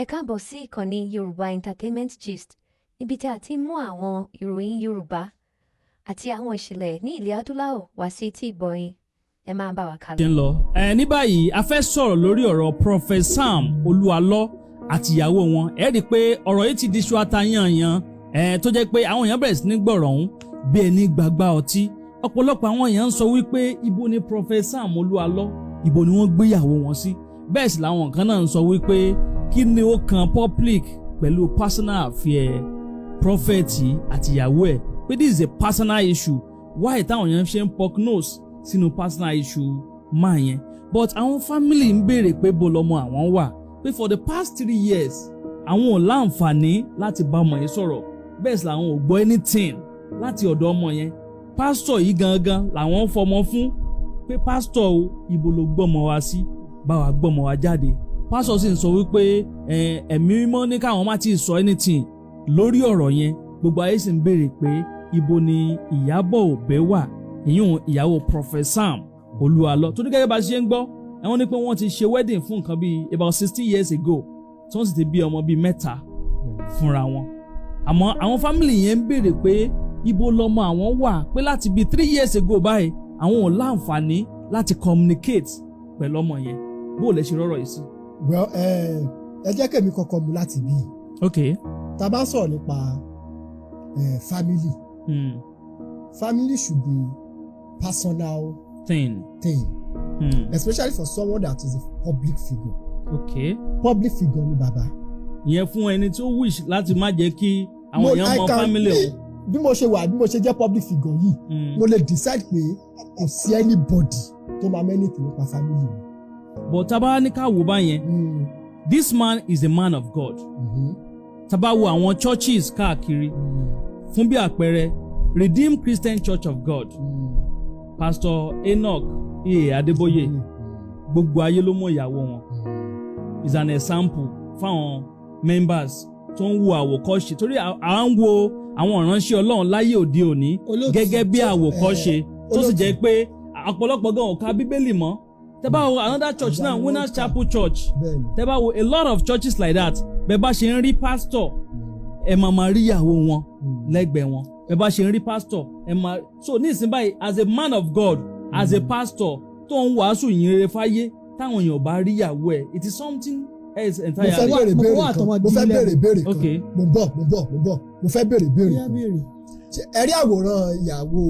Ẹ káàbọ̀ sí ìkànnì Yorùbá Entertainment Gist, níbi tí a ti ń mú àwọn ìròyìn Yorùbá àti àwọn ìṣẹ̀lẹ̀ ní ilẹ̀ Adúláwọ̀ wá sí etí ìgbọ́ yín. Ẹ máa bá wa kálọ. Ṣe ń lọ. Ẹ ní báyìí, a fẹ́ sọ̀rọ̀ lórí ọ̀rọ̀ Prophet Sam Olúalọ́ àti ìyàwó wọn. Ẹ rí i pé ọ̀rọ̀ yìí ti di iṣu atayanyan ẹ, tó jẹ́ pé àwọn èèyàn bẹ̀rẹ̀ sí ní gbọ̀rọ̀ ọ̀hún bí ẹni gbàgbá ọtí. Ọ̀pọ̀lọpọ̀ àwọn èèyàn ń sọ wípé ibo ni Prophet Sam Olúalọ́, ibo ni wọ́n gbéyàwó wọn sí? Bẹ́ẹ̀ sì làwọn kan náà ń sọ wípé kí ni ó kan public pẹ̀lú personal affair prophet àti ìyàwó ẹ̀, pé this is a personal issue, why táwọn èèyàn ṣe ń poke nose sínú personal issue man yẹn? But àwọn family ń béèrè pé bo lọmọ àwọn wà, pé for the past 3 years àwọn ò láǹfààní láti bá ọmọ yẹn sọ̀rọ̀, bẹ́ẹ̀ sì làwọn ò gbọ́ anything láti ọ̀dọ̀ ọmọ yẹn. Pásítọ̀ yìí gangan làwọn ń fọmọ fún, pé pásítọ̀ o, ibo ló gbọ́mọ wa sí? Bá wa gbọ́mọ wa jáde. Pásítọ̀ sì ń sọ wípé Ẹ̀mí Mímọ́ ní káwọn má ti sọ anything lórí ọ̀rọ̀ yẹn. Gbogbo ayé sì ń béèrè pé ibo ni Ìyábọ̀ Òbẹ́ wà, ìyún ìyàwó Prophet Sam Olúalọ́, torí gẹ́gẹ́ bá a ṣe ń gbọ́, ẹ̀wọ̀n ní pé wọ́n ti ṣe wedding fún nǹkan bíi about 16 years ago, tí wọ́n sì ti bí ọmọ bíi mẹ́ta fúnra wọn. Àmọ́ àwọn family yẹn ń béèrè pé ibo lọmọ àwọn wà, pé láti bíi 3 years ago báyìí àwọn ò láǹfààní láti communicate pẹ̀lú ọmọ yẹn. Bó lè ṣe rọ́rọ̀ yìí sí? Well, ẹ jẹ́ kẹ́mi kọ́kọ́ mu láti bí. Tá a bá sọ̀rọ̀ nípa family, family should be personal thing. thing, especially for someone that is a public figure. Public figure ni bàbá. Ìyẹn fún ẹni tó wish láti má jẹ́ kí àwọn èèyàn I mọ family o. Bí mo ṣe wà, bí mo ṣe jẹ́ public figure yìí, mo lè decide pé kò sí anybody tó máa mọ anything nípa family mi. But tá a bá ní ká wò báyẹn, this man is a man of God. Tá bá wo àwọn churches káàkiri, fún bí àpẹẹrẹ Redeemed Christian Church of God, Pastor Enoch E.A. Adébóyè, gbogbo ayé ló mọ ìyàwó wọn, is an example fáwọn members tó ń wo àwòkọ́ṣe, torí à ń wo àwọn ìránṣẹ́ Ọlọ́run láyé òde òní Olóòtú. gẹ́gẹ́ bí àwòkọ́ṣe, tó sì Olóòtú. jẹ́ pé ọ̀pọ̀lọpọ̀ gan ò ka Bíbélì mọ́. Tẹ́ bá wo another church náà, Winners Chapel Church, tẹ́ bá wo a lot of churches like that, bẹ́ẹ̀ bá ṣe ń rí pastor, ẹ máa máa rí ìyàwó wọn lẹ́gbẹ̀ẹ́ wọn. Bẹ́ẹ̀ bá ṣe ń rí pastor, ẹ máa so ní ìsìn báyìí, as a man of God, as a pastor tó ń wàásù ìyìn rere fáyé, táwọn èèyàn bá rí ìyàwó ẹ̀, it is something else Mo fẹ́ entirely. béèrè Mo béèrè wà kan. àtọmọ Mo fẹ́ dílé. béèrè béèrè kan. Mo ń bọ̀, mo ń bọ̀, mo ń bọ̀. Mo fẹ́ béèrè béèrè Bóyá kan. béèrè. Ṣé ẹ rí àwòrán ìyàwó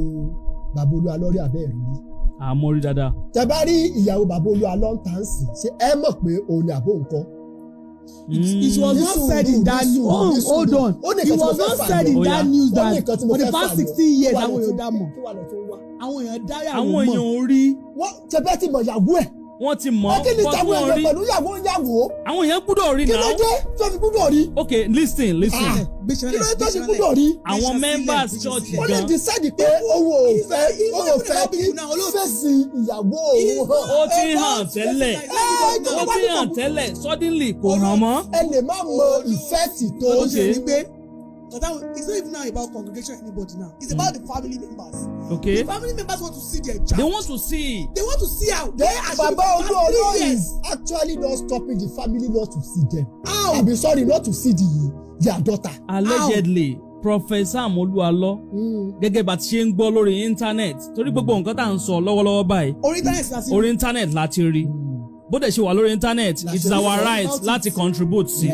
bàbá Olúalọ́ rí abẹ́ rí rí? Àmọ́ rí dáadáa. Tẹ bá rí ìyàwó bàbá Olúalọ́ ń tà ń sìn, ṣé ẹ mọ̀ pé òun ni àbó nǹkan? It was not said in that news. Oh, hold on. It was not said in that news that for the past 16 years àwọn èèyàn dá mọ̀. Àwọn èèyàn dá yàwó Àwọn mọ̀. èèyàn ò rí. Wọ́n ṣe bẹ́ẹ̀ ti mọ̀ ìyàwó ẹ̀. Wọ́n ti mọ̀. Ẹ kí ni but tàwọn wọ́n èèyàn rí. pẹ̀lú ìyàwó ìyàwó? Àwọn èèyàn gbúdọ̀ rí Kí ló náà. dé tó fi gbúdọ̀ rí? Ok, listen, listen. Ah. Kí ló dé tó fi gbúdọ̀ rí? Àwọn members church Ó lè gan. decide pé òun ò fẹ́ kí fèsì ìyàwó òun hàn. Ó ti hàn tẹ́lẹ̀, ó ti hàn tẹ́lẹ̀, suddenly kò hàn mọ́. Ẹ lè má mọ effect tó Tó ń ṣe ni pé it's not even now about congregation anybody now. It's about the family members. The family members want to see their child. They want to see. They want to see how. Then Where has she Baba been for the past Olúalọ́ 3 years? is actually not stopping the family not to see them. How? I mean, sorry, not to see their daughter. Allegedly, Prophet Sam Olúalọ́, gẹ́gẹ́ bá ti ṣe ń gbọ́ lórí internet, torí gbogbo nǹkan tá à ń sọ lọ́wọ́lọ́wọ́ báyìí, Orí internet láti orí internet láti rí. Bó dẹ̀ ṣe wà lórí internet, it is our right láti contribute sí.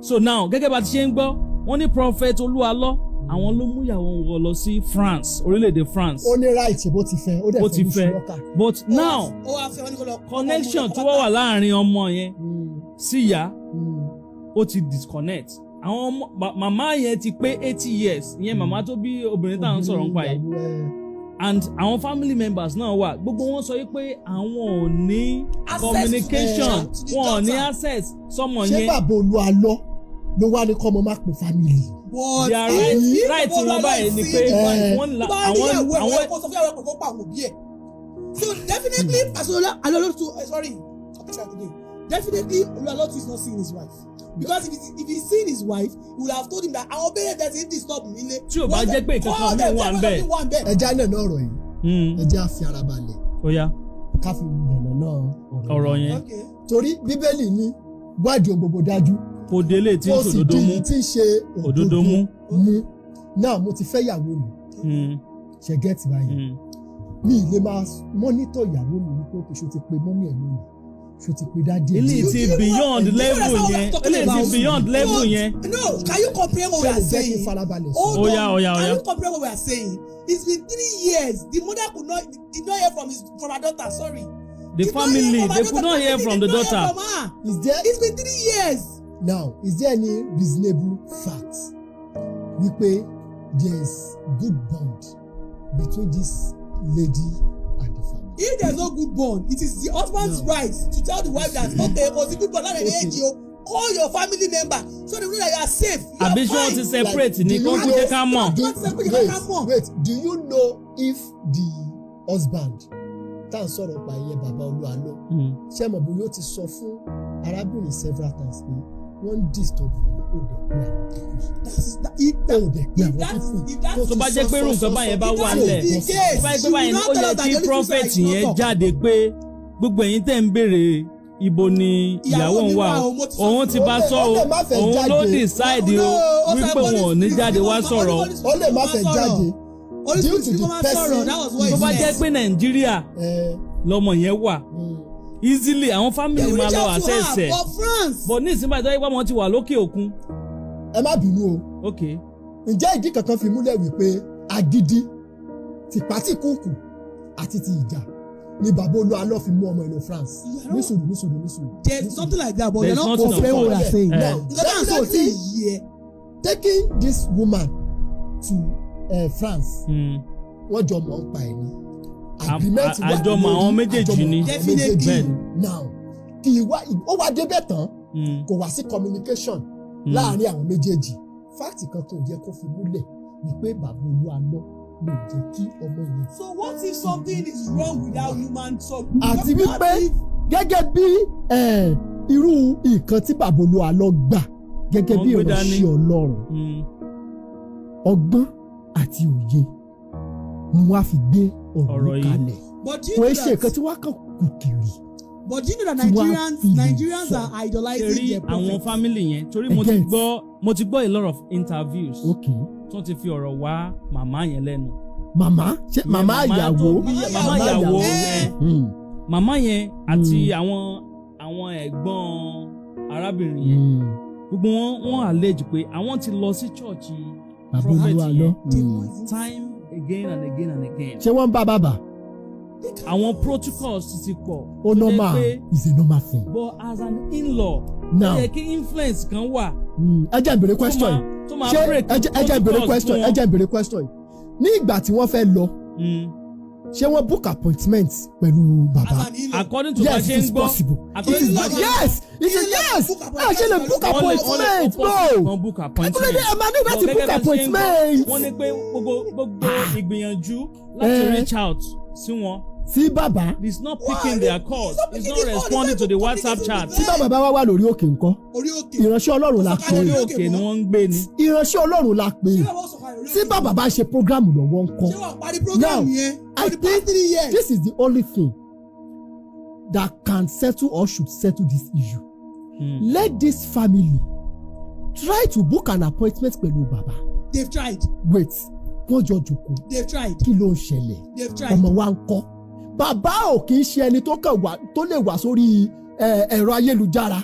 So now, gẹ́gẹ́ bá ti ṣe ń gbọ́, wọ́n ní Prophet Olúalọ́, àwọn ló mú ìyàwó wọn lọ sí France, orílẹ̀-èdè France. Ó ní right bó ti fẹ́, ó dẹ̀ Ó fẹ́ ti ní fẹ́. ṣùlọ́kà. But now, Ó wá fẹ́ wọn ní kó lọ connection tó wá wà láàrin ọmọ yẹn sí ìyá, ó ti disconnect. Àwọn ọmọ màmá yẹn ti pé 80 years, ìyẹn màmá tó bí obìnrin tá à ń sọ̀rọ̀ nípa yìí, and àwọn family members náà wà, gbogbo wọn sọ pé àwọn ò ní Access to communication, the wọn ò ní daughter. access sọmọ Ṣé yẹn. bàbá Olúalọ́ ló wá ní kọ́mọ má pè family? But Their right wọn báyìí ni pé wọ́n la tó bá rí àwọn ìyàwó ẹ̀ àwọn wọ́n kó sọ fún ìyàwó ẹ̀ pé kó pa àwọn òbí ẹ̀. So definitely, Pastor Alolo too, sorry, okay, try again. Definitely, Olúalọ́ too is not seeing his wife, because if he's seeing his wife, he would have told him that àwọn parents ẹ̀ ti ń disturb mi lé. Tí ò bá jẹ́ pé nǹkan kan míì wà ń bẹ̀. Ẹja náà náà ọ̀rọ̀ yìí, ẹja fi ara balẹ̀ Ó yá. ká fi yànnà náà Ọ̀rọ̀ yẹn. Okay. Torí Bíbélì ní wádìí ohun gbogbo dájú. Kò délé tí ń Kó sì ṣòdodo di mú. èyí tí ń ṣe Òdodo mú. mú. Now, mo ti fẹ́ ìyàwó mi, ṣe get báyìí? Mi ì lè máa monitor ìyàwó mi wípé, okay, ṣo ti pe mummy ẹ̀ lónìí, ṣo ti pe daddy ẹ̀ Eléyìí lónìí? ti You beyond know level what I'm yẹn. talking Eléyìí ti about? beyond level yẹn. No, can you comprehend what we Ṣé are lè jẹ́ kí n saying? farabalẹ̀ sọ? Hold Oya, on. oya, Can oya. you comprehend what we are saying? It's been 3 years. The mother could not did not hear from her daughter. Sorry. The Did not hear family, from her they daughter. could not hear Family from the did not hear daughter. from her. Is there It's been 3 years. Now, is there any reasonable fact wípé there is good bond between this lady and the family? If there's no good bond, it is the husband's No. right to tell the wife that, okay, kò sí good bond láàrin ẹ̀yìn o, call your family member so they know that you are safe. You are Àbí ṣé wọ́n fine. ti separate ní Do kó you kó jẹ́ ká mọ̀? Wọ́n ti separate, Wait, ká mọ̀. wait, do you know if the husband tá à ń sọ̀rọ̀ pa, ìyẹn bàbá Olúalọ́, ṣé mọ̀ bóyá ó ti sọ fún arábìnrin several times pé wọ́n ń disturb mi, ó dẹ̀ pé àwọn people That's that, if ó dẹ̀ pé àwọn people? if that Tó bá jẹ́ pé irú nǹkan báyẹn bá wà nílẹ̀, the case, tó bá jẹ́ pé báyẹn, ó yẹ kí prophet yẹn jáde pé gbogbo ẹ̀yin tẹ́ ń béèrè ibo ni ìyàwó ń wà o, òun ti bá sọ Ó o, lè má fẹ́ òun ló jáde. decide o wípé òun ò ní jáde wá sọ̀rọ̀. Ó lè má fẹ́ jáde due to the person. Tó bá jẹ́ pé Nàìjíríà lọmọ yẹn wà, easily àwọn family máa lọ access ẹ̀. For France. But ní ìsinmi àti wọ́n ti wà lókè òkun. Ẹ má bínú o. Ok. Ǹjẹ́ ìdí kankan fi múlẹ̀ wípé agídí, tìpátìkúùkù àti ti ìjà ni bàbá Olúalọ́ fi mú ọmọ ẹ̀ lọ France? Nísùrù, nísùrù, nísùrù. There's something like that, but There's you're not nothing comprehend what we are saying. Eh. Now, Nǹkan tá à ń sọ ò tí ì yé ẹ. taking this woman to France, wọ́n jọ mọ̀ ń pa ẹ̀ ní agreement wà Àjọmọ̀ àwọn lórí méjèèjì àjọmọ̀ ni. àwọn Definitely. méjèèjì. Bẹ́ẹ̀ni. Now, kì í wá, ó wá débẹ̀ tán, kò wá sí communication láàrin àwọn méjèèjì. Fact kan tó yẹ kó fi múlẹ̀ wípé bàbá Olúalọ́ ló jẹ́ kí ọmọ yẹn. So what if something is wrong with that woman? So Àti what wípé if gẹ́gẹ́ bí irú nǹkan tí bàbá Olúalọ́ gbà gẹ́gẹ́ Wọ́n bí gbé dání. ìránṣẹ́ Ọlọ́run, ọgbọ́n àti òye ni wọ́n á fi gbé ọ̀rọ̀ Ọ̀rọ̀ yìí yìí. kalẹ̀. But do you Kò know é ṣe that, nǹkan tí wọ́n á kàn kù kiri but do you know that tí wọ́n á Nigerians fi lè Nigerians sọ. are idolizing Torí their àwọn prophets? family yẹn, torí mo ti Against. gbọ́, mo ti gbọ́ a lot of interviews tó ti fi ọ̀rọ̀ wá màmá yẹn lẹ́nu. Màmá, ṣé màmá Ìyẹn tó ìyàwó? bí- màmá Màmá ìyàwó. ìyàwó. Màmá yẹn àti àwọn ẹ̀gbọ́n arábìnrin yẹn, gbogbo wọn, wọ́n allege pé àwọn ti lọ sí church Bàbá prophet Olúalọ́. yẹn time again and again and again. Ṣé wọ́n ń bá bàbá? Àwọn protocols ti pọ̀. Ó tó jẹ́ normal, is a normal thing. But as an in-law, ó Now, yẹ kí influence kan wà ẹ jẹ́ n béèrè question yìí. tó máa Ṣé break ẹ jẹ́ n béèrè protocols question, fún ẹ wọn. jẹ́ n béèrè question yìí. Ní ìgbà tí wọ́n fẹ́ lọ, ṣé wọ́n book appointment pẹ̀lú bàbá? As an in-law. According to bá Yes, ṣe it ń is gbọ́, possible. It according is to bá ṣe yes, it is yes. Book Ẹ ṣe lè book Wọ́n appointment, no. Wọ́n book appointment. Ẹkúnlẹ̀ ẹ máa ní láti But gẹ́gẹ́ book bá ṣe ń gbọ́, appointment. wọ́n ní pé gbogbo ìgbìyànjú láti reach out sí wọn, Sí bàbá. he's not Why? picking their calls, He's not he's picking not the call. responding He's to the not WhatsApp communicating chat. with Tí bàbá bá wá wà lórí òkè ńkọ́? Orí òkè. Ìránṣẹ́ Ọlọ́run la pè Orí é. òkè ni wọ́n ń gbé ni. Ìránṣẹ́ Ọlọ́run la pè Ṣé é. wọ́n sọ̀kalẹ̀ orí Tí òkè? bàbá bá ṣe program lọ́wọ́ ńkọ́? Ṣé wọ́n parí program Now, yẹn? I For the past think 3 years. this is the only thing that can settle or should settle this issue. Let this family try to book an appointment pẹ̀lú bàbá. They've tried. Wait, wọ́n jọ jòkó. They've tried. Kí ló ń ṣẹlẹ̀? They've tried. Ọmọ wa ń kọ́? Bàbá ò kì í ṣe ẹni tó kàn wá tó lè wà sórí ẹ̀rọ ayélujára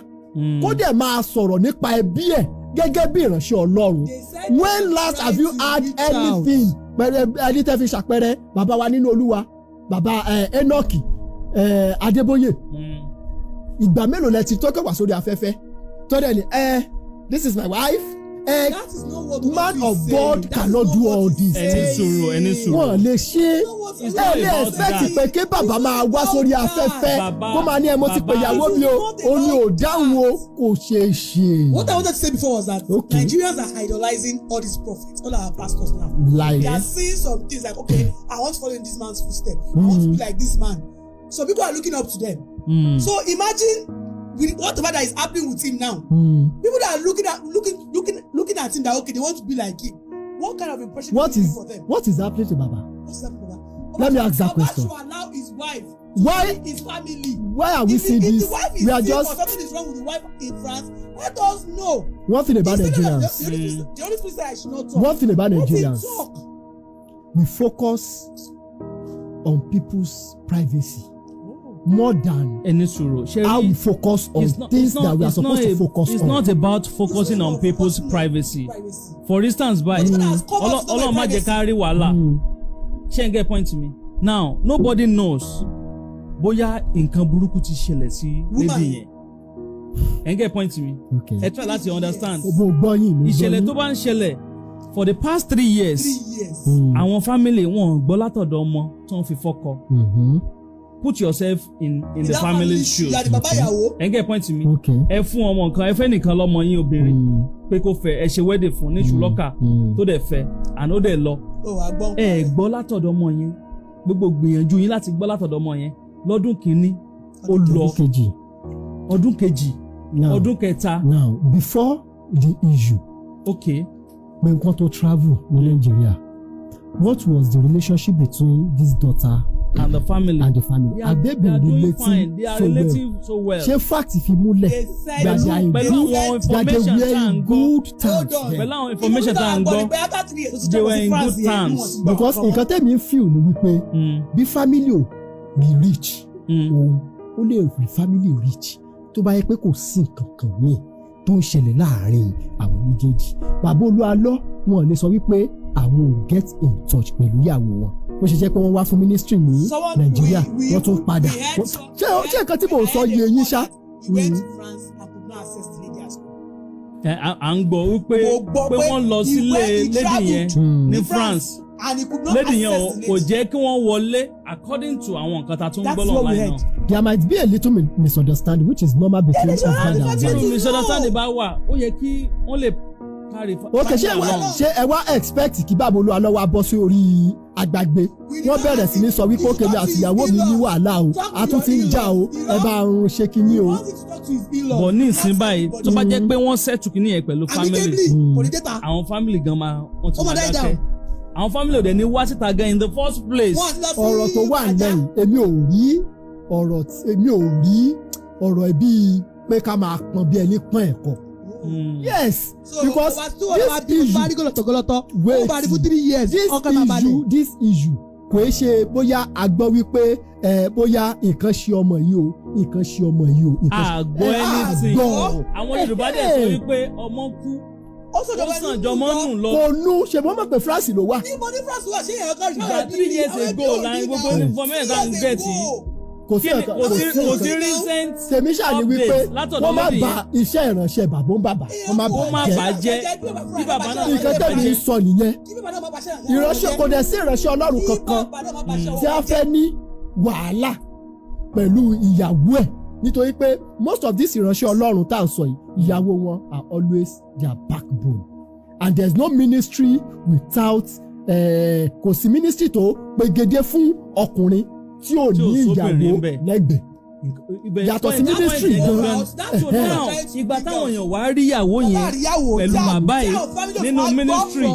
kó dẹ̀ máa sọ̀rọ̀ nípa ẹbí ẹ̀ gẹ́gẹ́ bí ìránṣẹ́ Ọlọ́run. They said When they last tried have you to had reach out. anything pẹ̀lú ẹni tẹ́ fi ṣàpẹrẹ bàbá wa nínú Olúwa, bàbá Enoch Adébóyè? Ìgbà mélòó lẹ ti tọ́kẹ̀ wá sórí afẹ́fẹ́ tọ́dẹ̀ ni this is my wife? That is not what Man is of saying. God That is cannot not do what all he's this. Ẹni saying. sùúrù, ẹni sùúrù. Wọn lè ṣe é. It's Ẹ not lè about expect that. pé kí bàbá máa wá sórí afẹ́fẹ́ kó máa ní, ẹ mo ti pè ìyàwó mi o, òun ni ò dáhùn o. Kò ṣeé ṣe. What I wanted to say before was that Nigerians are idolizing all these prophets, all our pastors now. Like They are seeing some things like, okay, I want to follow in this man's footsteps. I want to be like this man. So people are looking up to them. So imagine with whatever that is happening with him now. People that are looking at looking looking looking at him that, okay, they want to be like him. What kind of impression What is it is for them? What is happening to baba? What's happening, Baba? Let me ask that Baba question. should allow his wife to Why- see his family. Why are we If seeing if this? the wife is We are sick just or something is wrong with the wife in France, let us know. One thing about Instead of Nigerians. The Holy Spirit said I should not talk. One thing about Let him Nigerians. talk. We focus on people's privacy more than Ẹ ní sùúrù, ṣe how rí we focus on it's not, things it's not, that we are it's not supposed to focus it's on. not about focusing It's on not people's focusing on privacy. privacy. For instance, báyìí, But has come out to Ọlọ́run má jẹ́ privacy. ká rí wàhálà. Ṣé ń get point mi? Now nobody knows bóyá nǹkan burúkú ti ṣẹlẹ̀ sí Woman. lady yẹn. Ẹ ń get point mi? Okay. Ẹ try láti understand. Mo gbọ́ yín, mo gbọ́ Ìṣẹ̀lẹ̀ yín. tó bá ń ṣẹlẹ̀ for the past 3 years, 3 years. Àwọn family wọn ò gbọ́ látọ̀dọ̀ ọmọ tó ń fi fọ́kọ. Put yourself in the That family shoes. You are the baba ìyàwó. Ẹ ń get point mi? Okay. Ẹ fún ọmọ nǹkan, ẹ fẹ́ nìkan lọ́mọ yín obìnrin pé kó fẹ́, ẹ ṣe wedding fún ní ṣùlọ́kà, tó dẹ̀ fẹ́ and ó dẹ̀ lọ. Oh, àgbọn. Ẹ gbọ́ látọ̀dọ̀ ọmọ yẹn, gbogbo gbìyànjú yín láti gbọ́ látọ̀dọ̀ ọmọ yẹn, lọ́dún kìíní ó lọ, Ọdún kejì. ọdún kejì, Now, ọdún kẹta. Now before the issue pé nǹkan tó travel ní Nigeria, what was the relationship between this daughter and the family and the family? They are, Have they they are been doing relating fine. They are so well? relating so well. Ṣé fact fi múlẹ̀ They said that they are in Pẹ̀lú good, àwọn that they information were tá à in ń gbọ́, good terms Hold on. then? pẹ̀lú àwọn information tá à ń gbọ́, they were in good terms. Because nǹkan tẹ̀mí ń feel ni wípé bí family ò rí rich, òun ó lè rí family rich tó bá yẹ pé kò sí nǹkan kan míì tó ń ṣẹlẹ̀ láàrin àwọn méjèèjì. Bàbá Olúalọ́, wọn ò lè sọ wípé àwọn ò get in touch pẹ̀lú ìyàwó wọn, bó ṣe jẹ́ pé wọ́n wá fún ministry ní Nàìjíríà, wọ́n tún padà. Ṣé nǹkan tí mò ń sọ yé yín ṣá? He went to France and could not access the lady at all. Ẹ, à ń gbọ́ wípé Mo gbọ́ pé pé wọ́n lọ he sílé went, he lady yẹn travelled ní in France. And he could not Lady yẹn access the kò lady. jẹ́ kí wọ́n wọlé according to àwọn nǹkan tá a tún That's gbọ́ what we online heard. náà. There might be a little misunderstanding, which is normal between Yeah, they husband and should Tí wife. misunderstanding bá wà, ó yẹ kí wọ́n lè carry Ok, ṣé ẹ wá along. ṣé ẹ wá expect kí bàbá Olúalọ́ wá bọ́ sí orí agbágbé, wọ́n bẹ̀rẹ̀ sí ní sọ wípé òkèlè àtìyàwó mi ní wàhálà o, a tún ti ń jà o, ẹ bá ń ṣe kinní o? He wants to talk to his in-laws. But ní ìsín báyìí, tó bá jẹ́ pé wọ́n settle kinní yẹn pẹ̀lú family, Amicably, kò ní data. àwọn family gan máa wọ́n ti Ó máa máa die dákẹ́. down. Àwọn family ò dẹ̀ ní wá síta gan in the first place. Wọ́n á ti lọ sí Ọ̀rọ̀ tó wà Ajá. lẹ́yìn, èmi ò rí ọ̀rọ̀ ẹ̀ bíi pé ká máa pọn bí ẹni pọ́n ẹ̀kọ́. Yes, So, because over two over this issue, bá rí gọlọtọgọlọtọ, wait, ó bá rí fún 3 years, this ọkàn máa balẹ̀. issue this issue kò í ṣe bóyá a gbọ́ wípé ẹ bóyá nǹkan ṣe ọmọ yìí o, nǹkan ṣe ọmọ yìí o, nǹkan ṣe Àgbọ̀ ẹ, anything. àgbọ̀. Àwọn Yorùbá dẹ̀ sọ wípé ọmọ kú, Ó sàn ó sàn jọmọ́ nù lọ. Kò nu ṣe wọ́n mọ̀ pé France ló wà. Níbo ní France wà? Ṣé èèyàn kan Ìgbà 3 years ago la ń gbogbo information tá à ń get yìí. Kò sí Kí ni nǹkan, kò sí kò kò sí sí nǹkan. recent Tèmi ṣáà ni wípé update látọ̀dọ̀ wọ́n má lady ba iṣẹ́ ìránṣẹ́ bàbá ń bàbá, wọ́n má Kó má bà bàá jẹ́. jẹ́ bí bàbá náà Nǹkan tẹ̀mí ń sọ nìyẹn. Ìránṣẹ́ kò dẹ̀ sí ìránṣẹ́ Ọlọ́run kankan tí a fẹ́ ní wàhálà pẹ̀lú ìyàwó ẹ̀, nítorí pé most of these ìránṣẹ́ Ọlọ́run tá à ń sọ yìí, ìyàwó wọn are always their backbone, and there is no ministry without kò sí ministry tó pegedé fún ọkùnrin tí ò Tí ò ní sóbìnrin ìyàwó ńbẹ̀. lẹ́gbẹ̀ẹ́. Ibẹ̀ Yàtọ̀ sí point ministry yẹn gan. gan. So now, ìgbà táwọn èèyàn wá rí ìyàwó yẹn pẹ̀lú bàbá yìí nínú ministry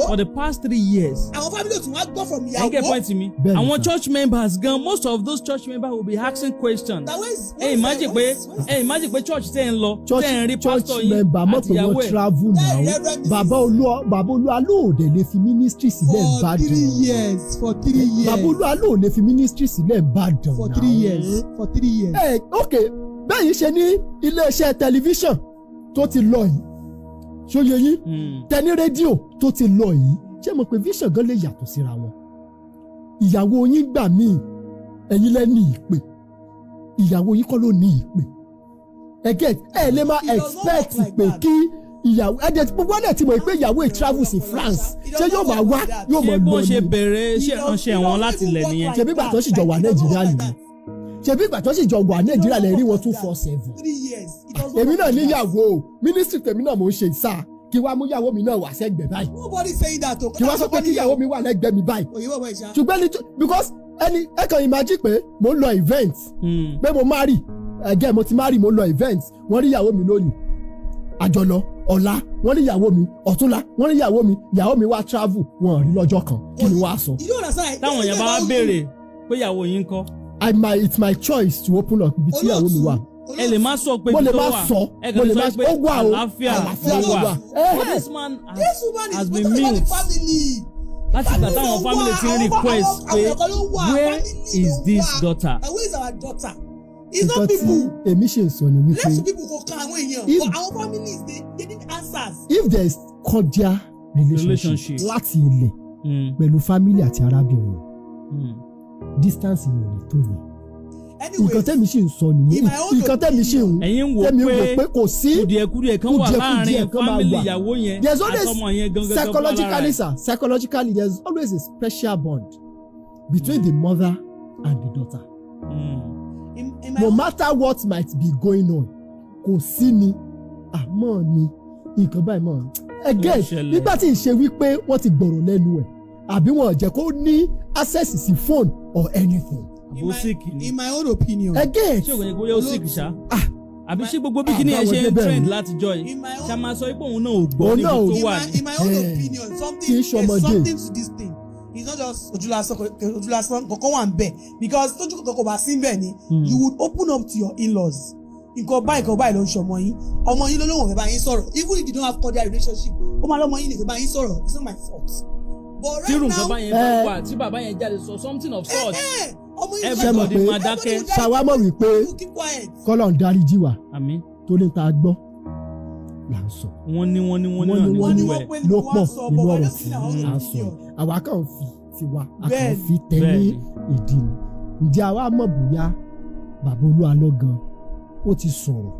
for the past 3 years. Àwọn family tún wá gbọ́ from Ẹ get ìyàwó. point mi? Bẹ́ẹ̀ni, Àwọn sir. church members gan, most of those church members will be asking questions. Ẹ imagine pé ẹ imagine pé church tẹ́ ń lọ, Church tẹ́ ń rí church pastor yín member mọ̀ àti pé ìyàwó wọ́n ẹ̀. travel now. Bàbá Olúwa, bàbá Olúwa lóòdè lè fi ministry sílẹ̀ For Ìbàdàn. 3 years, for 3 years. Bàbá Olúwa lóòdè fi ministry sílẹ̀ Ìbàdàn For now. 3 years, for 3 years. Ẹ ok, bẹ́ẹ̀ yìí ṣe ní iléeṣẹ́ tẹlifíṣàn tó ti lọ yìí, ṣóye yín? Tẹni rédíò tó ti lọ yìí, ṣé mo pé vision gan lè yàtọ̀ síra wọn. Ìyàwó yín gbà míì, ẹ̀yin lẹ ní ìpè, ìyàwó yín kọ́ ló ní ìpè. Ẹ get, ẹ lè máa It does not expect work like pé that. kí ìyàwó ẹ dẹ̀ gbogbo ẹ̀ ti mọ̀ pé ìyàwó ẹ̀ travel sí France, ṣé yóò máa wá, yóò Ṣé máa bó lọ ṣe ni? bẹ̀rẹ̀ iṣẹ́ ìránṣẹ́ wọn láti ilẹ̀ nìyẹn? Ṣebí ìgbà tó sì jọ wà Nàìjíríà nìyẹn, ṣebí ìgbà tó sì jọ wà Nàìjíríà lè rí wọn 24/7. 3 years. It does not Èmi work náà like that. níyàwó o, ministry tèmi náà mò ń ṣe sáà, kí wàá mú ìyàwó mi náà wá sẹ́gbẹ̀ẹ́ báyìí? Nobody saying that o. Kí wàá sọ pé kí ìyàwó mi wà lẹ́gbẹ̀ẹ́ mi báyìí? Òyìnbó bọ̀ ìṣá. Ṣùgbọ́n ẹni because ẹni ẹ kàn imagine pé mo ń lọ event, pé mo marry ẹgẹ́, mo ti marry, mo ń lọ event, wọ́n rí ìyàwó mi lónìí, àjọlọ ọ̀la, wọ́n rí ìyàwó mi ọ̀túnla, wọ́n rí ìyàwó mi, ìyàwó mi wá travel, wọn ò rí lọ́jọ́ kan, kí ni wàá sọ? You don't understand. Táwọn èèyàn bá wá béèrè pé ìyàwó yín ń kọ́? I my it's my choice to open up ibi tí ìyàwó mi wà. Ẹ lè má sọ pé Mo ibi lè tó má wà. sọ, Ẹ mo kàn lè lè má sọ pé ó wà o, àlàáfíà àlàáfíà ló ló wà. wà. But this man This has, woman is has we're been talking about mute the family. láti ìgbà táwọn family ti ń request pé where is this daughter. And where is our daughter? It's Nǹkan not tí people. èmi ṣe ń sọ ni wípé Left to people kò kan àwọn èèyàn. But our families, they need answers. if there is cordial relationship Relationship. láti ilẹ̀ pẹ̀lú family àti arábìnrin, distance yìí ò lè tó yẹn. Anyway, Nǹkan tẹ́mi sì ń sọ nìyẹn. In my own Nǹkan tẹ́mi sì ń Ẹ̀yin ń wò tẹ́mi ń pé wò pé kò sí kùdìẹ̀kudiẹ kan wà kùdìẹ̀kudiẹ láàrin kan máa family wà. ìyàwó yẹn There's always àtọmọ yẹn gangan gan fúnra psychologically rẹ̀. sir, psychologically there's always a special bond between the mother and the daughter. In my No own matter what might be going on, kò sí ni àmọ́ ni nǹkan báyìí mọ̀ again ṣẹlẹ̀. nígbà tí ì ṣe wípé wọ́n ti gbọ̀rọ̀ lẹ́nu ẹ̀ àbí wọn ò jẹ́ kó ní access sí phone or anything. Àbó sick ni. In my own opinion. Again, Ṣé òkè bóyá ó sick ṣá? Ah. Àbí ṣé gbogbo bí kíní ẹ Báwo ṣe ń débẹ̀ trend rí? látijọ́ yìí, In my own ṣá máa sọ pé òun náà ò gbọ́ Òun níbi náà ò tó in wà my ní. in my own Eh, opinion, kì something í there's ṣọmọdé. something to this thing. It's not just ojúlásán, ojúlásán kankan wà ń bẹ̀, because tójú kankan kò bá sí ń bẹ̀ ni you would open up to your in-laws. Nǹkan báyìí, nǹkan báyìí ló ń ṣe ọmọ yín, ọmọ yín ló lóun ò fẹ́ bá yín sọ̀rọ̀. Even if you don't have cordial relationship, ó máa lọ́mọ yín lè fẹ́ bá yín sọ̀rọ̀. It's not my fault, but right Tírù nǹkan now, báyẹn bá Eh. wà, tí bàbá yẹn jáde sọ something of sort, ọmọ yín everybody pé máa dákẹ́. Ṣàwa mọ̀ wípé will keep quiet. kọ́lọ̀ ń dáríjì wá Àmín. torí ta gbọ́ là ń sọ. Wọ́n ní wọ́n ní wọ́n ní Wọ́n ní náà ní wọ́n ní gbogbo wọ́n ẹ̀. pé ló wọ́n pọ̀ sọ, nínú but we're ọ̀rọ̀ just tí seeing our own à ń sọ opinion. yìí. Àwa kàn fi tiwa, a kàn Bẹ́ẹ̀ni. fi tẹ ní Bẹ́ẹ̀ni. ìdí ni. Ǹjẹ́ àwa mọ̀ bóyá bàbá Olúalọ́ gan ó ti sọ̀rọ̀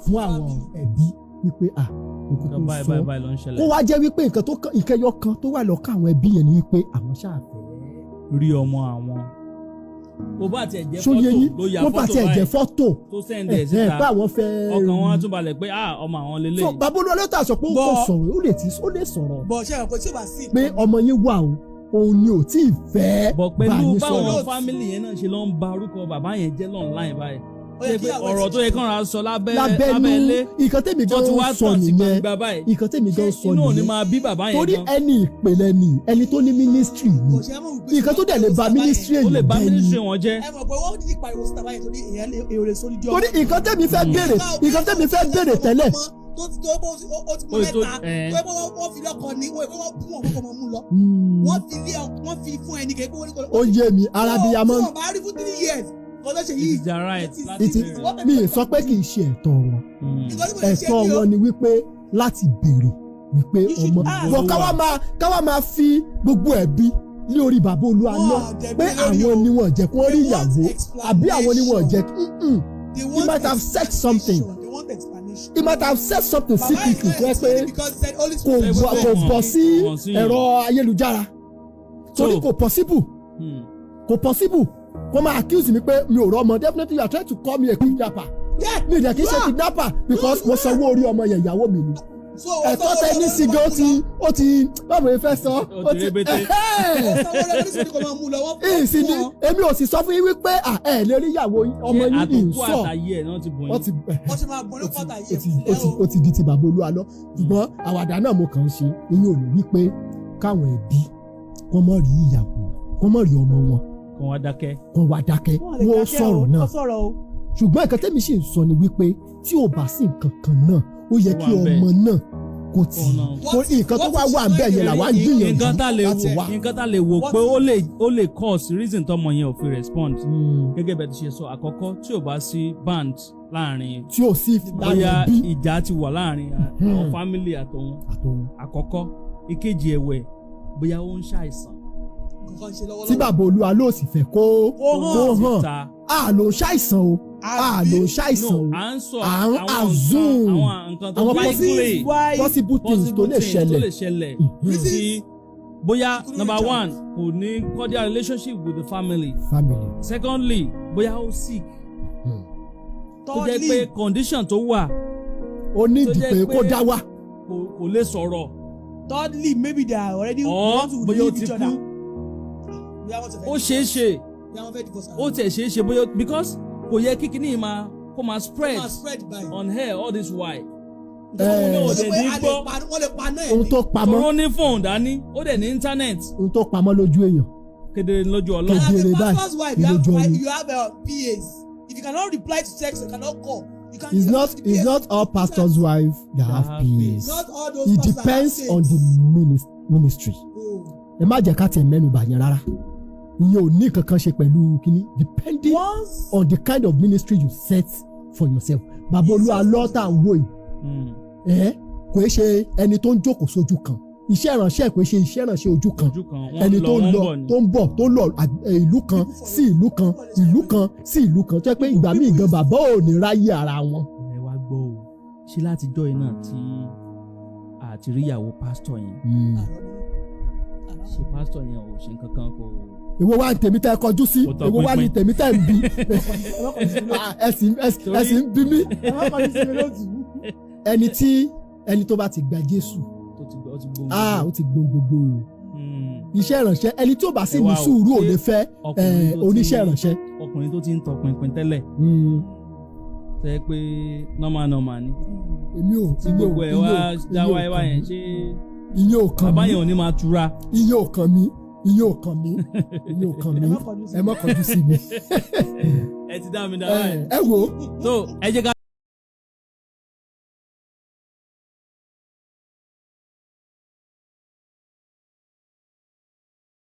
fún àwọn ẹbí wípé à òkùnkùn Nǹkan báyìí sọ báyìí báyìí ló ń kó ṣẹlẹ̀. wá jẹ́ wípé nǹkan tó kàn ìkẹyọ kan tó wà lọ́kàn àwọn ẹbí yẹn ni wípé àwọn ṣáà fẹ́ Rí ọmọ àwọn. Bó bá tiẹ̀ jẹ́ ṣó yé fọ́tò yín, ló ya wọ́n bá fọ́tò tiẹ̀ jẹ́ báyìí fọ́tò tó send ẹ̀ ẹ̀ síta, pé àwọn fẹ́ ọkàn wọn á tún balẹ̀ pé ah, ọmọ àwọn So lélẹ̀. bàbá Olúalọ́ tà sọ pé ó kò sọ̀rọ̀, ó lè ti ó lè sọ̀rọ̀ But ṣe é pé tí o bá sí pé ọmọ yín wà o, òun ni ò tí ì fẹ́ Bọ̀ bá pẹ̀lú yín báwọn sọ̀rọ̀. family yẹn náà ṣe lọ ń ba orúkọ bàbá yẹn jẹ́ online báyìí. Ó yẹ Ṣé kí pé ìyàwó ẹ̀ ọ̀rọ̀ ti tó yẹ kán ra sọ lábẹ́ lábẹ́nú lábẹ́lé nǹkan tẹ́mi tó gan ti wá sọ tàn sí nìyẹn. gbangba báyìí. Nǹkan tẹ́mi gan Ṣé sọ inú ò ní nìyẹn máa bí bàbá yẹn torí gan? ẹni ìpìlẹ̀ ni ẹni tó ní ministry ni, Kò ṣe é mọ̀ wípé nǹkan tó dẹ̀ lè ba ministry Ó lè èèyàn ba jẹ́ ministry ni. wọn jẹ́. Ẹ mọ̀ pé wọ́n ti pariwo síta báyìí torí èèyàn lè èrò lè sórí di ọmọ. Torí nǹkan tẹ́mi fẹ́ béèrè, nǹkan tẹ́mi fẹ́ béèrè tẹ́lẹ̀, tó ti tó bó ó ti mú Ó ti tó, mẹ́ta eh. tó bó wọ́n fi lọ́kọ ni wọ́n wọ́n bú wọn kó mọ̀ mú lọ. Wọ́n fi lé wọ́n fi fún ẹnì kẹ́kẹ́ wọ́n ní kò. Ó yé mi, arábíyamọ. Tí wọ́n bá rí fún 3 years kò tó ṣe It yìí. is their right láti It is- béèrè. Mi ì sọ pé kì í ṣe ẹ̀tọ́ wọn. Nǹkan tí mo lè ṣe Ẹ̀tọ́ ni o. wọn ni wípé láti béèrè wípé You should ọmọ ask. bọ̀ káwá máa fi gbogbo ẹ̀bi ní orí bàbá Olúalọ́ Wọn ò jẹ̀bi pé lórí àwọn o. ni wọ́n jẹ́ kó rí They want ìyàwó àbí àwọn ni wọ́n jẹ́ They He want might have said something. explanation. They want explanation. He might have said something Baba is secretly not tó yẹ pé explaining because he said Holy kò Spirit. kò bọ̀ sí Kò sí. ẹ̀rọ ayélujára torí So- kò possible, kò possible kó máa accuse mi pé mi ò rọ́mọ. Definitely you are trying to call me a kidnapper. Yeah, Mi ì dẹ̀ kí n ṣe you are. kidnapper because mo sanwó orí ọmọ yẹn, ìyàwó mi ni. So, Ẹ̀tọ́ tẹ ní sí gan, ó ti báwo ni fẹ́ sọ, Ó ti rébété. Ẹ̀hẹ́. Ìsìn ni èmi ò sì sọ fún yín wípé à, ẹ lè rí ìyàwó yín, ọmọ Ṣé yín ní àtòkù sọ àtàyè ẹ̀ náà ti bọ̀ wọ́n yín? ti Wọ́n ti máa bọ̀ ní pọ́tà yìí. Ó ti di ti bàbá Olúalọ́, ṣùgbọ́n àwàdà náà mo kàn ń ṣe. Ìyẹn ò ní wípé káwọn ẹbí kọ́ mọ́ rí ìyàwó, kọ́ mọ́ rí ọmọ wọn, Kàn wá dákẹ́. kọ́ wá dákẹ́. Wọ́n sọ̀rọ̀ náà, sọ̀rọ̀ o. ṣùgbọ́n nǹkan tẹ́mi sì ń sọ ni wípé tí ò bá sí nǹkan kan náà, ó yẹ Ó kí wà ń bẹ̀. ọmọ náà kó tì Kó náà. í nǹkan tó wá wà ń bẹ̀ yẹn làwa ń gbìyànjú Nǹkan tá lè láti wò wá. Nǹkan tá lè wò pé ó lè cause reason tọmọ yẹn ò fi respond, gẹ́gẹ́ bẹ́ẹ̀ ti ṣe sọ àkọ́kọ́, tí ò bá sí band láàrin Tí ò sí bóyá láàrin bí ìjà ti wà láàrin àwọn family àtòun àtòun. àkọ́kọ́. Ìkejì ẹ̀wẹ̀, bóyá ó ń ṣàìsàn. Nǹkan ṣe lọ́wọ́lọ́wọ́. Tí bàbá Olúalọ́ ò sì fẹ́ kó Kó hàn. kó hàn. Síta. A ló ń ṣàìsàn o, a ló ń ṣàìsàn No, o. à ń sọ À ń àwọn nǹkan assume àwọn nǹkan tó àwọn likely possible things tó possible lè things tó ṣẹlẹ̀. lè ṣẹlẹ̀ tí bóyá Couldn't number reach out. one, kò ní cordial relationship with the family. Family. Secondly, bóyá ó sick tó jẹ́ pé condition tó wà Ó ní tó ìdí jẹ́ pé kó pé dá wà. kò lè sọ̀rọ̀. Thirdly, maybe they are already Or want to bóyá ó leave ti each kú. other. Bóyá wọ́n ti fẹ́ Ó ṣeé ṣe. Bóyá wọ́n fẹ́ divorce ara Ó wọn. tiẹ̀ ṣeé ṣe bóyá because kò yẹ kí kíní yìí máa kó máa spread Máa spread by. on her all this while. Eh. Òun náà ò Wọ́n dẹ̀ lè ní pa- gbọ́. wọ́n lè paná ẹ̀ Ohun ní. tó pamọ́ Tòró ní fóònù dání, ó dẹ̀ ní internet. Ohun tó pamọ́ lójú èèyàn Kedere lójú Ọlọ́run. And as Kedere a báyìí, pastor's wife, you have lójú wife, Ọlọ́run. you have PAs. If you cannot reply to text, you cannot call. You can It's not the it's PAs not all pastors' wife that have Have peace. Not all those It pastors that depends have on the saints. ministry. Oh. Ẹ má jẹ́ ká tiẹ̀ mẹ́nu bà yẹn rárá. Ìyẹn ò ní kankan ṣe pẹ̀lú kínní, depending Once on the kind of ministry you set for yourself. Bàbá Olú Alọ́ tá à ń wò yìí, ẹ kò í ṣe ẹni tó ń jókòó sójú kan. Iṣẹ́ ìránṣẹ́ kò í ṣe iṣẹ́ ìránṣẹ́ ojú kan. Ojú kan, wọ́n Ẹni lọ tó ń wọ́n lọ bọ̀ ni. tó ń bọ̀, tó ń lọ ìlú kan sí ìlú kan, ìlú kan sí ìlú kan, tó jẹ́ pé ìgbà míì gan bàbá ò ní ráyè ara wọn. Ẹ wá gbọ́ o, ṣé látijọ́ yìí náà tí àti ríyàwó pásítọ̀ yẹn, ṣe pásítọ̀ yẹn ò ṣe nǹkan kan kò? Èwo wá ní tèmi tẹ́ ẹ kọjú sí? Kò tọ́ Èwo wá ní pínpín. tèmi tẹ́ ń bí? Ah, ẹ sì ń bí mí. Ẹni tí ẹni tó bá ti gba Jésù, Tó ti gbọ́, ó ti gbóhùn. ah, ó ti gbóhùn gbogbo o. Iṣẹ́ ìránṣẹ́, ẹni tí ó bá sì Ẹ ní wá o, sùúrù ò ṣé lè fẹ́ ọkùnrin tó ti- oníṣẹ́ ìránṣẹ́. Ọkùnrin tó ti ń tọpinpin tẹ́lẹ̀, tẹ́ pé normal normal ni, Èmi ò tí ìyẹn ò gbogbo ẹ̀ wá dá ìyẹn ò wáyé kàn wáyé mí. ṣé Ìyẹn ò kàn bàbá mí. yẹn ò ní máa tura? Ìyẹn ò kàn mí, ìyẹn ò kàn mí, ìyẹn ò kàn mí. Ẹ má kọjú sí mi. Ẹ ti dá mi dá báyìí. Ẹ wò ó. So ẹ jẹ́ ká.